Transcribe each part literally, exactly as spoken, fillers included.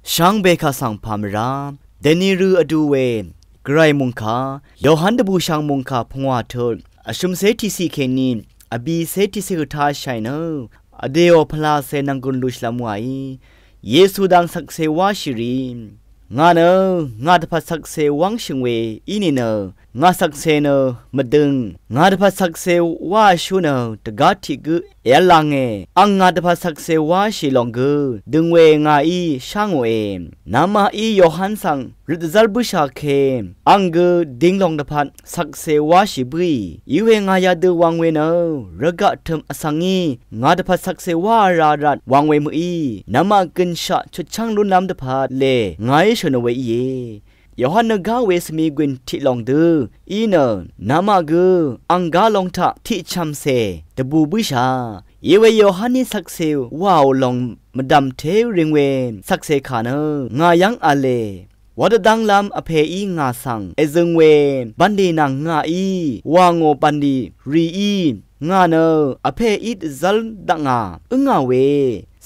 Shvngbe kaq svng pà mvrá dèni rø vdu we Gvray mòngkà Yohan dvbùshv̀ng mòngkà pungwà tut vshø̀mcé tiqciq kèní vbìcé tiqciq hø tashàì nø vdèò pvlacè nv̀nggùn lùshìlv́m wàí Yesu dang shvkse wáshì rì, ngà nø ngà dvpvt shvkse wángshø̀ng we í nìnø ngà shvkse nø mvdøng, ngà dvpvt shvkse wáshú nø dvgá tiq gǿ èv́l lange. Ang ngà dvpvt shvkse wáshì lòng gø døng we ngàí shá ngòe. Namaqí Yohan svng røt dvzv́r bǿshà ke ang gø ding lòng dvpvt shvkse wáshì bǿì. Iwe ngà yadø wang we nø rvgaq tø̀m vsvng í ngà dvpvt shvkse wá vrá rvt wang we mø̀í, namaq gø̀nshaq chutchv́ng lúnlv́m dvpvt lè ngàí shø̀n we íe. Yohan nø gá we svmigwìn tiq lòng dø í nø namaq gø ang gá long taq tiq chv̀mcè dvbù bǿshà. Iwe Yohaní shvkse wàò lòng mvdv̀m té ring we shvkse kà nø ngà yv́ng v̄le. Wa dvdv́nglv́m Vpèí ngà svng èzøng we bv̀nlì nvng ngàí wà ngò bv̀nlì rìí, ngà nø Vpèí dvzv́r dakngà ǿngà we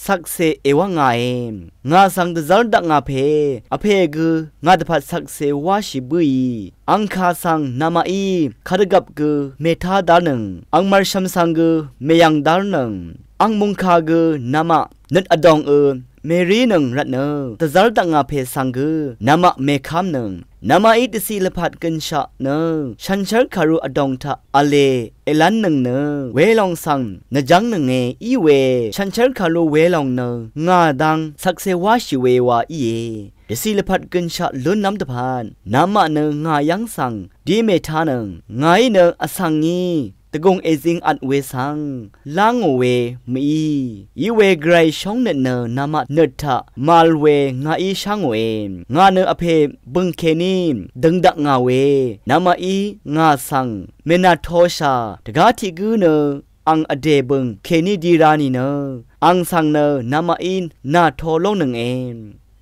shvkse èwá ngàe. Ngà svng dvzv́r dakngà pè Vpè gø ngà dvpvt shvkse wáshì bǿì. Ang kà svng namaqí kadvgvp gø mètá dárnøng, ang mv̀rshv̀m svng gø mèyv̀ng dárnøng, ang mòngkà gø namaq nøt vdòngø mèrínøng rvtnø dvzv́r dakngà pè svng gø namaq mèkv́mnøng. Namaqí dvciq lvpat gø̀nshaq nø shànshér kàru vdòng taq v̄le èlv́nnøng nø welòng svng nvjv́ngnønge í we shànshér kàru welòng nø ngà dang shvkse wáshì we wa íe. Dvciq lvpat gø̀nshaq lúnlv́m dvpvt namaq nø ngà yv́ng svng dí mètánøng, ngàí nø vsvng ngí dvgùng èzing vt we svng lá ngò we mø̀í. Iwe Gvray shóngnøt nø namaq nøt taq màvl we ngàí shá ngòe. Ngà nø Vpè bø̀ng kèní døng dakngà we namaqí ngà svng mènàtoshà, dvgá tiq gǿ nø ang vdè bø̀ng kèní di ra nìnø ang svng nø namaqí nàto lóngnønge.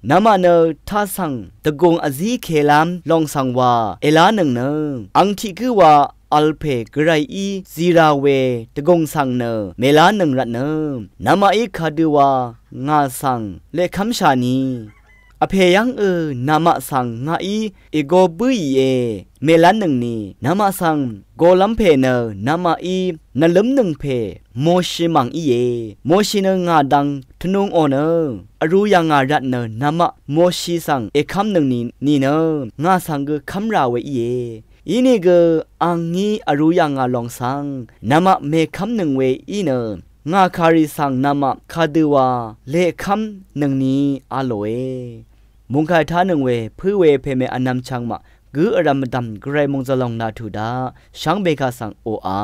Namaq nø taq svng dvgùng vzí kelv́m lòng svng wa èlánøng nø ang tiq gǿ wa vl pè Gvrayí zi ra we dvgùng svng nø mèlánøng rvtnø namaqí kadø wa ngà svng leqkv́mshà ni. Vpè yv́ng ø namaq svng ngàí ègo bǿìe mèlv́nnøngni, namaq svng golv́m pè nø namaqí nvlǿmnøng pè Moshi mv̀ng íe. Moshi nø ngà dang tvnungò nø vrū yà ngà rvtnø namaq Moshi svng èkv́mnøngni nìnø ngà svng gø kv́mrà we íe. Inìgø angí vrū yà ngà lòng svng namaq mèkv́mnøng we í nø ngà kàrì svng namaq kadø wa leqkv́mnøngni a lòe. Mòngkà ètánøng we pǿ we pèmè vnvm chvng maq gǿ vrv̀m mvdv̀m Gvray mòngzø̀l lòng nà tuq daq shvngbe kaq svng oqà.